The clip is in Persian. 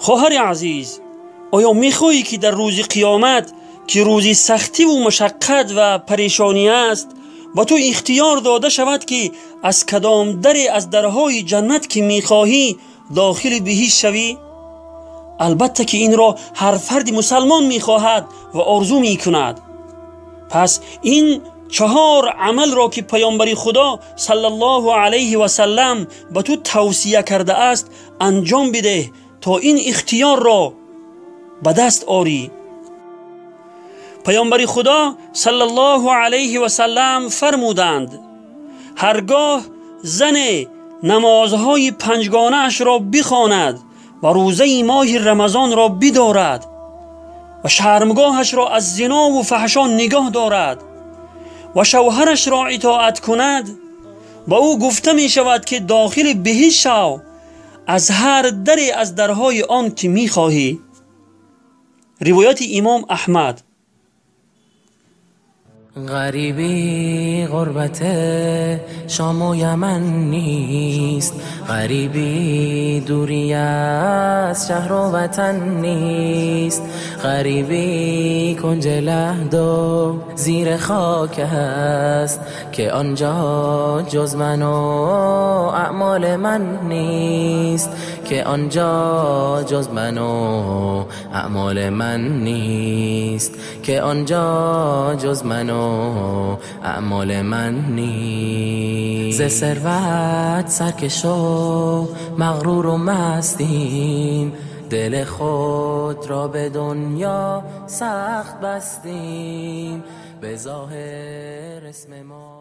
خواهر عزیز، آیا میخواهی که در روز قیامت که روزی سختی و مشقت و پریشانی است و تو اختیار داده شود که از کدام در از درهای جنت که میخواهی داخل بهشت شوی؟ البته که این را هر فرد مسلمان میخواهد و آرزو میکند. پس این 4 عمل را که پیامبر خدا صلی الله علیه و سلم به تو توصیه کرده است انجام بده تا این اختیار را به دست آری. پیامبر خدا صلی الله علیه و سلم فرمودند: هرگاه زن نمازهای 5 اش را بخواند و روزه ماه رمضان را بدارد و شرمگاهش را از زنا و فحشا نگاه دارد و شوهرش را اطاعت کند، با او گفته می شود که داخل بهشت شو از هر دری از درهای آن که می خواهی. روایت امام احمد. غریبی غربت شام و یمن نیست، غریبی دوری از شهر و وطن نیست، غریبی کنج لحد و زیر خاک است که آنجا جز من و اعمال من نیست، که آنجا جز من و اعمال من نیست، که آنجا جز من و اعمال من نیست. ز ثروت سرکش و مغرور و مستیم، دل خود را به دنیا سخت بستیم، به ظاهر اسم ما